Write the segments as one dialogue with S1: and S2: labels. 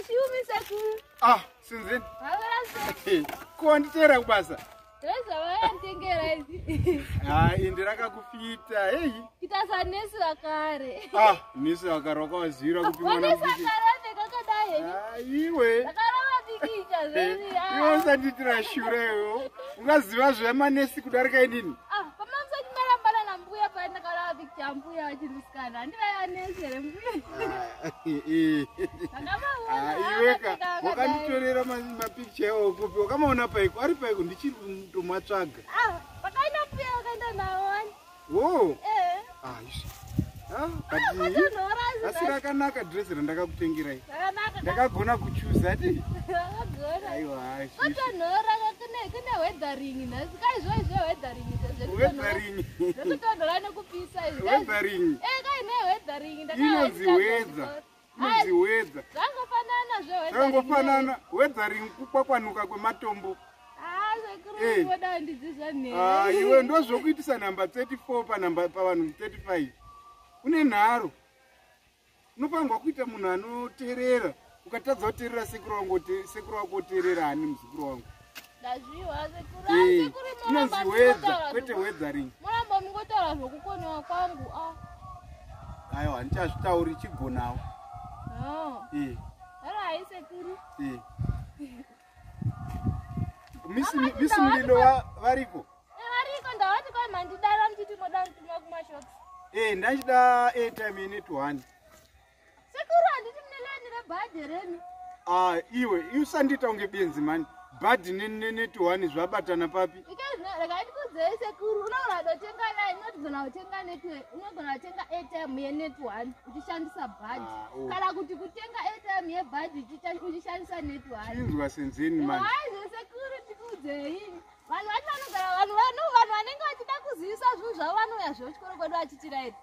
S1: Hashumi sekuru.
S2: Ah, Senzeni.
S1: Havara.
S2: Ko wanditeera kubasa?
S1: Ndozvavayanditengera izvi.
S2: Ah, ende rakakufita. Hey.
S1: Kuita sanesi vakare.
S2: Ah, nesi vakare wakawazivira kupi mwana
S1: Wanesi
S2: mudiki?
S1: vakare ndakakadai henyu.
S2: Ah, iwe.
S1: Ndakarova pikicha zveni.
S2: Iwe usandiitira shure iwe. Ungaziva zvemanesi kudarika inini?
S1: Ah, pamamusati marambana nambuya paya ndakarova pikicha ambuya vachiri musikana. Handivaiva nesi here mbuya?
S2: Ah, eh.
S1: Ndakavaona.
S2: Ah, iweka
S1: akapfeka akadai.
S2: wakanditorera mapikicha iwawo kupi? Wakamaona paiko? Ari paiko? Ndichiri kutomatsvaga.
S1: Ah, pakaenda mbuya vakaenda nawo wani.
S2: Wo.
S1: Eh.
S2: Ah, ishi. Ah,
S1: Ah,
S2: but
S1: kwatonhora
S2: asi rakanaka dress randakakutengerai.
S1: Rakanaka.
S2: Ndakagona kuchuza ti.
S1: Rakagona.
S2: Aiwa, izvi.
S1: Kwatonhora kune weathering nhasi. Kaizvo izvo weathering
S2: Weathering.
S1: Zvekutonhora nekupisa izvi.
S2: Weathering.
S1: Eh, kaine weathering.
S2: Inonzi weather. Inonzi weather.
S1: Zvangofanana zve weathering.
S2: Zvakangofanana weathering kukwakwanuka kwematombo.
S1: Ah, sekuru
S2: Eh.
S1: ngoda ndidzizva
S2: Ah,
S1: nhere.
S2: iwe ndozvokuitisa namba 34 panamba pavanhu 35. Une nharo. Unofanirwa kuita munhu anoteerera. Ukatadza kuteerera sekuru wangu, sekuru wako oteerera ani muzukuru wangu.
S1: Ndazviwa sekuru. Ah,
S2: Eh,
S1: sekuru
S2: inonzi
S1: moramba
S2: weather
S1: mungotaura
S2: kwete weathering.
S1: Moramba mungotaura zvokukoniwa kwangu. Ah.
S2: Aiwa, handichazvitauri chigonawo.
S1: Oh.
S2: Eh,
S1: Hero hai sekuru.
S2: eh. Misi
S1: Mama,
S2: Misi Mlilo variko?
S1: Eh, variko ndavati kwai mandidara muchiti moda kutuma kumashops.
S2: Eh, ndachida airtime yenet one.
S1: Sekuru handiti mune lani rebhadhi remi.
S2: Ah, iwe usandiita kunge benzi mani. Bhadhi nenet one zvabatana papi?
S1: Regai ndikudzei sekuru, unogona kutotenga line, unogona kutenga network, unogona kutenga airtime yenet one uchishandisa bhadhi.
S2: Ah, oh.
S1: Kana kuti kutenga airtime yebhadhi uchishandisa net one.
S2: Chinzwa Senzeni mani.
S1: Haizve sekuru ndikudzei. Vanhu vacho vanogara vanhu vanhu vanhu vanenge vachida kuzivisa zvinhu zvavo vanouya zvekuchikoro kwedu vachitiraira.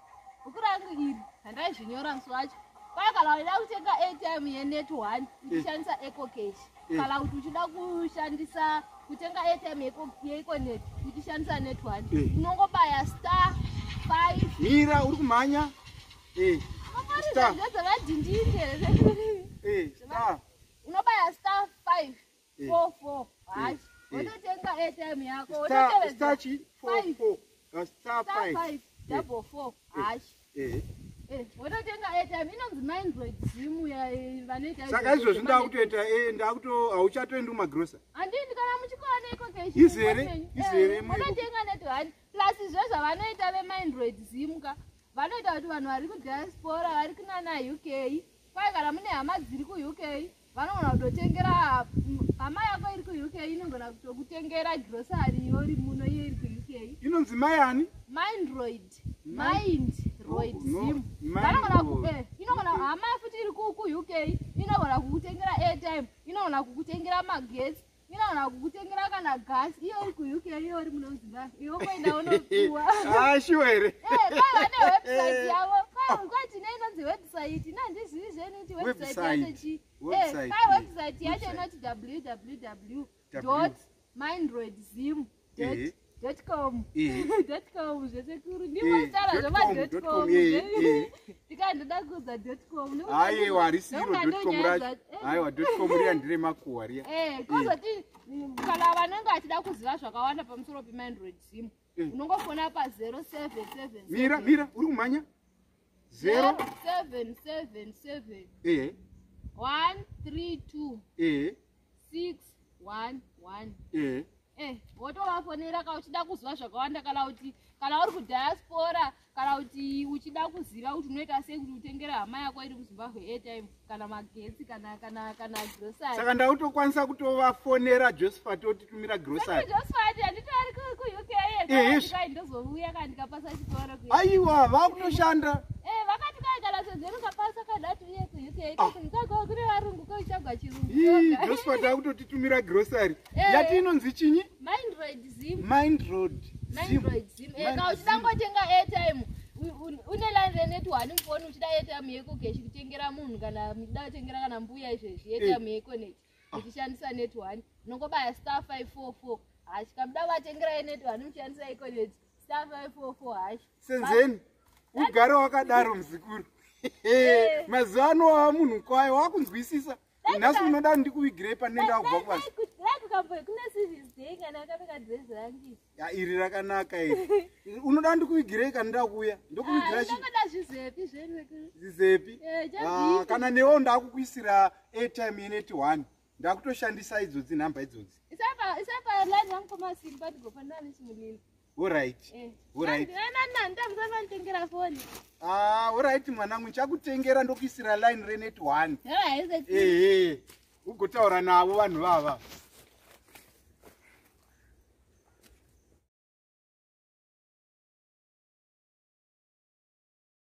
S1: Bhuku rangu iri handaizvinyora musi wacho. Kwai kana uchida kutenga airtime yenet one uchishandisa ecocash
S2: Eh.
S1: kana kuti uchida kushandisa kutenga airtime yeeconet uchishandisa net one
S2: Eh.
S1: unongobaya star 5
S2: Mira, uri kumhanya? Eh, Star.
S1: ndezvevadhindindi here sekuru?
S2: eh, star.
S1: Unobaya star 5
S2: Eh.
S1: 4 4 hash
S2: Eh.
S1: wototenga airtime yako
S2: Star,
S1: wototevedza
S2: star chi? 4
S1: Five.
S2: 4. Star
S1: star
S2: 5.
S1: 5 double 4 hash.
S2: Eh.
S1: Eh, wototenga airtime inonzi Mindroid Zim ya vanoita
S2: Saka izvozvi ndakutoita eh ndakuto hauchatoendi kumagrosa.
S1: Handindi kana muchikora neEcocash.
S2: Izere, izere mu-
S1: Wototenga net one plus izvo zvavanoita veMindroid Zim ka vanoita kuti vanhu vari kudiaspora vari kunana UK kwai kana mune hama dziri kuUK vanogona kutotengera hama yako iri kuUK inogona kutokutengera grocery iri muno iyo iri kuUK.
S2: Inonzi mai ani?
S1: Mindroid. Mindroid
S2: Oh, no,
S1: Zim.
S2: Mindroid.
S1: Vanogona inogona hama futi iri kuUK inogona kukutengera airtime, inogona kukutengera magetsi, inogona kukutengera kana gas. Iyo iri kuUK iyo iri muno muZimbabwe. Iwe kuenda unopuwa.
S2: Ah, sure here.
S1: Eh, kwai vane website yavo. Kwai tine inonzi website. Ina handizivi zvenyu kuti website
S2: Website.
S1: yacho chii. Eh,
S2: Website,
S1: kwai
S2: eh.
S1: website yacho
S2: Website.
S1: inoti www
S2: W.
S1: dot mindroidzim
S2: Eh.
S1: dot com
S2: Eh.
S1: dot com zvesekuru
S2: Eh,
S1: ndimotaura
S2: dot
S1: zvema
S2: com,
S1: dot
S2: dot
S1: com
S2: com, eh, eh.
S1: ndikandoda kuudza dot com
S2: Aiwa, harisiro
S1: Ndokunga
S2: dot com
S1: ndonyaya
S2: racho.
S1: eh.
S2: Aiwa, dot com riya nderemakuhwa riya.
S1: Eh, kozoti kana vanenge vachida kuziva zvakawanda pamusoro pemindroid zim
S2: Eh.
S1: unongofona pa 0777
S2: Mira, mira, uri kumhanya? 0
S1: 777
S2: eh
S1: 132
S2: eh
S1: 611
S2: eh
S1: Eh, wotovafonera kana uchida kuziva zvakawanda kana kuti kana uri kudiaspora kana kuti uchida kuziva kuti unoita sei kuti utengere hama yako iri muZimbabwe airtime kana magetsi kana kana kana grocery.
S2: Saka ndautokwanisa kutovafonera Josephat otitumira grocery.
S1: Josephat handiti ari kuUK
S2: Eh,
S1: here
S2: izvi.
S1: kai ndozouya kana ndikapasa chikoro ku
S2: Aiwa, vakutoshanda.
S1: Eh, vakati kai kana sezveni ukapasa kadati uye kuUK
S2: Ah.
S1: kako kune varungu koichagwa chirungu.
S2: Ii, Josephat akutotitumira grocery.
S1: Eh.
S2: Yati inonzi chinyi?
S1: Mindroid Zim.
S2: Mind Road. Zim.
S1: Mindroid Zim. Eh,
S2: Mind
S1: kana uchida
S2: Zim.
S1: ngotenga airtime une line renet one mufoni uchida airtime yeEcocash kutengera munhu kana muchida kutengera kana mbuya izvezvi airtime yeEconet uchishandisa net one unongobaya star 544 hash kamuda vatengera net one muchishandisa Econet star 544 hash.
S2: Senzeni, ugare wakadaro muzukuru.
S1: Eh.
S2: Mazuva ano wava munhu kwayo wakunzwisisa. Nhasi unoda ndikuvigirei panenda kubva kubasa?
S1: Kune service day kana akapfeka dress rangu.
S2: Ya, iri rakanaka iri. Unoda ndikuvigirei kana ndakuuya? Ndokuvigira chi?
S1: Ndinoda zvizepi zvenyu.
S2: Zvizepi?
S1: Eh,
S2: Ah, kana newo ndakukuisira airtime yenet 1. Ndakutoshandisa idzodzi nhamba idzodzi.
S1: Isapa isapa line yangu koma simba tigofanana nechimulilo.
S2: Alright.
S1: Eh.
S2: Alright.
S1: Nana ndamusana nditengera foni.
S2: Ah, alright mwanangu, ndichakutengera ndokuisira line renet 1.
S1: Haize.
S2: Ehe. Ugotaura navo vanhu vava.